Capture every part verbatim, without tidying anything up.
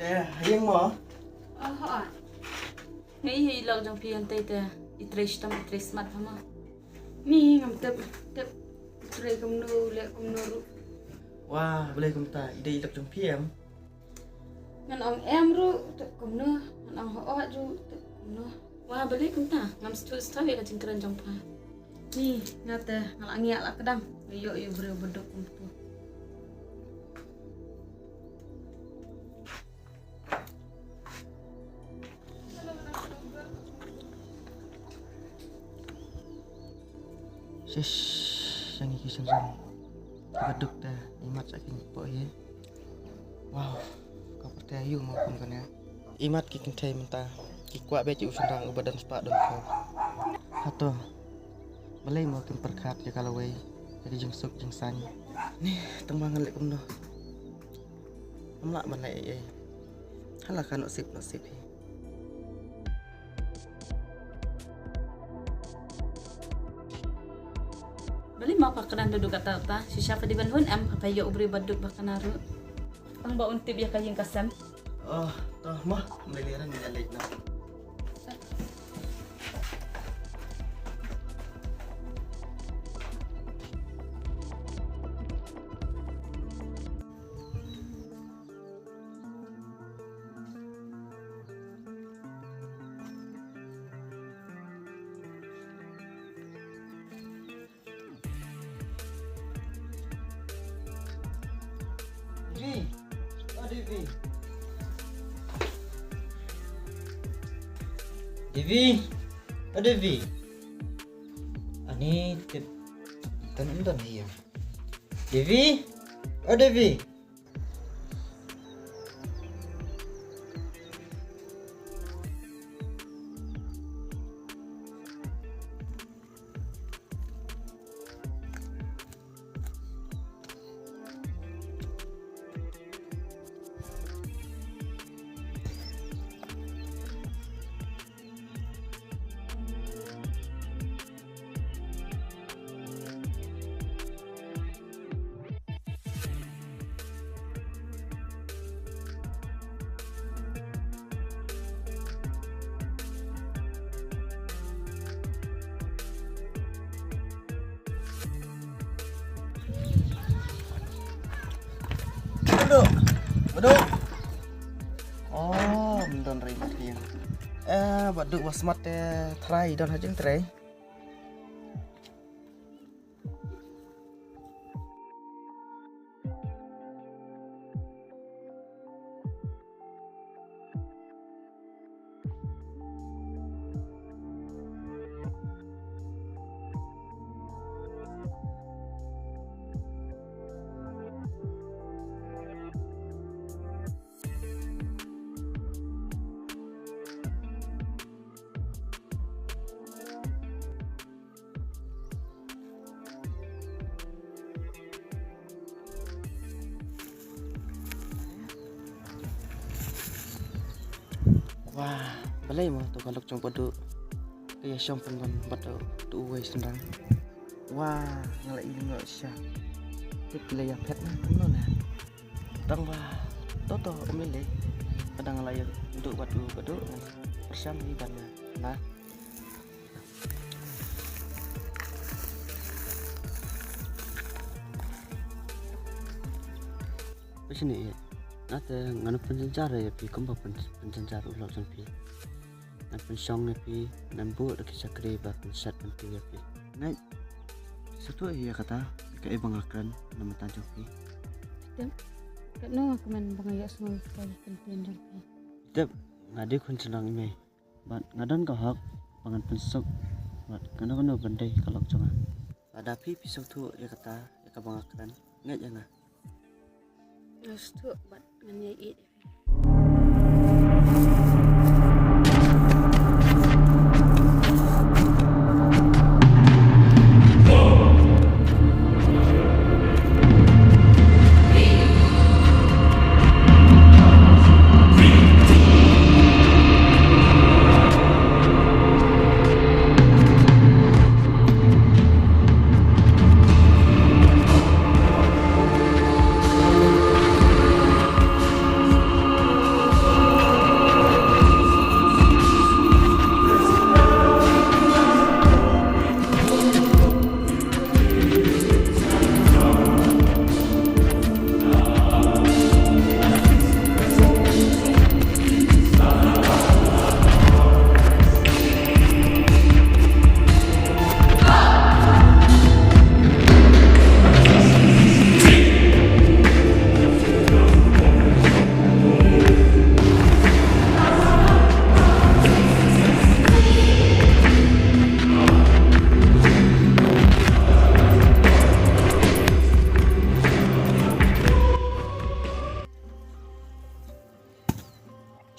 Te, ha ïing mo? Oh, ha. Ngi ïa i lok jong phi hangtei te. I trei shitom, i trei smat ha mo. Ni ngam tip, tip. I trei kumno, leh kumno ruh. Wah, balei kumta, i dei i lok jong phi em? Ngan ong em ruh, tip kumno. Ngan ong hooid ruh, tip kumno. Wah, balei kumta, ngam sngewthuh shuh ïa ka jingkren jong pha. Ni, nga te, nga la ngiah la kdang. Nga ïoh ïa u briew baduk kumta. Shish, sha ngi ki shynrang. Ki baduk te, imat sha ki ngi poh hi. Wow, ka pyrthei aïu mo kum kane. Imat ki kynthei mynta, ki kwah beit ïa u shynrang uba don spah don khaw. Hato, balei mo kim pyrkhat ïa ka lawei, ïa ka jingsuk jingsaiñ. Ni, tang ba ngan leh kumno. Ngam lah ban leh ei ei. Hala ka nasib nasib hi. Balei ma pha kren da duh katta katta, shisha pha dei ban hun em, pha ïoh u briew baduk ba kane ruh. Tang ba un tip ïa ka ïing ka sem. Oh, to mo, ym lei lei re, ngi ïa leit noh. Devi. Oh, Devi. Devi. Oh, Devi. Ani tip. Tan ym don hi ïa. Devi. Oh, Devi. Baduk, baduk. Oh, ym don re mat ïa. Eh, baduk ba smat te trai don ha jingtrei. Wah, balei mo to ka lok jong baduk. Ka ïa shong pynban bad to uwei shynrang. Wah, nga la ïohi shisha. Tip ki la ïa phet na kumno na. Tang ba to to ym lei lei. Ka dang la ïa duh bad u baduk ngan pyrshang hi ban na. Phi shane ïa. Nate ngan pynjynjar ïa phi kumba pyn, pynjynjar u lok jong phi. Ngan pynshong ïa phi, ngan buh da ki shakri ba pynshet pynpoi ïa phi. Ngan sngewthuh ïa kata, kaei ba nga kren na bynta jong phi. Tip, katno nga kmen ba nga ïohsngew ïa ka kyntien jong phi. Tip, nga dei khun shynrang i mei. Bad nga don ka hok ba ngan pynsuk bad kano kano ban dei ka lok jong nga. Lada phi phi sngewthuh ïa kata, ïa kaba nga kren, ngeit ïa nga. Nga sngewthuh bad ngan ïai ïeit ïa phi.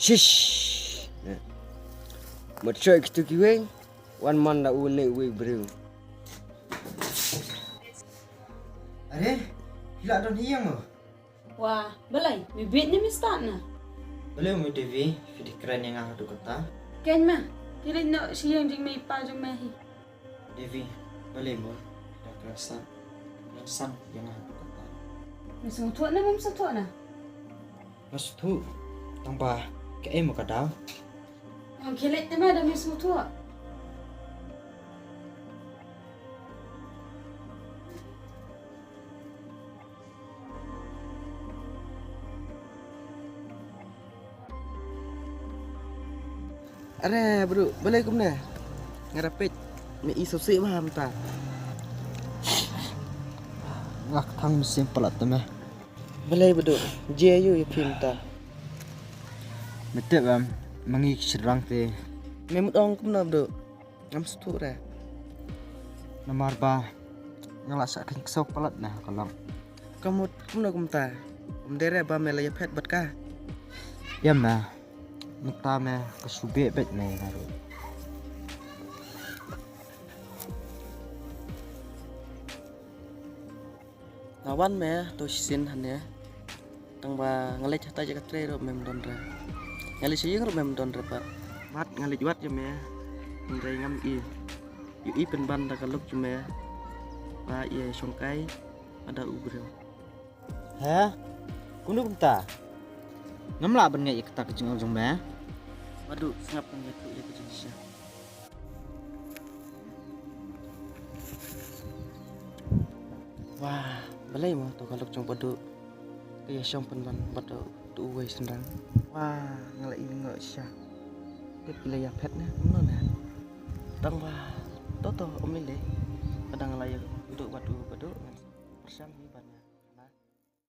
Shish. Mat shoi kitu kiwei. Wan man da u ne wei briew. Are, hila don hi yang mo. Wa, balai, mi bit ni mi start na. Balai mo Devi, fi di kren yang aku kata. Ken ma, kili no si yang jing me pa jing me hi. Devi, balai mo, da kren san, kren san yang aku kata. Mi sung thot na, mi sung thot na. Nga sngewthuh, tang ba kaei mo ka daw? Ong khie leit te ma da me sngewthuh. Are bro, balei kumne? Nga da peit me i sawsih bha mynta. Nga kthang mynsiem palat te me. Balei bro, je aïu ïa phi mynta? Me tip em, ma ngi ki shynrang te. Me mut ong kumno bro? Ngam sngewthuh re. Namar ba nga la shah kheiñ ksew palat na ka long. Ka mut kumno kumta? Ym dei re ba me la ïaphet bad ka? Ïa me, mynta me ka shu beh beit me ïa nga ruh. Nga wan me to shisien hangne. Tang ba nga leit hatai jaka trei ruh mem don re. Nga leit sha ïing ruh mem don re pat. Mat nga leit wad ïa me. Hynrei ngam i. Ïohi pynban da ka lok jong me. Ba i shongkai. Ada u briew. He? Kumno kumta? Ngam lah ban ngeit ïa kata ka jingong jong me. Badu sngap ngan ïathuh ïa ka jingshisha. Wah, balei mo to ka lok jong Badu. Ka ïa shong pynban bad uto uwei shynrang. Wah, nga la i lyngngoh shisha. Tip ki la ïaphet ne kumno ne. Tang ba to to ym lei lei. Ka dang la ïa uto bad u Badu ngan pyrshang.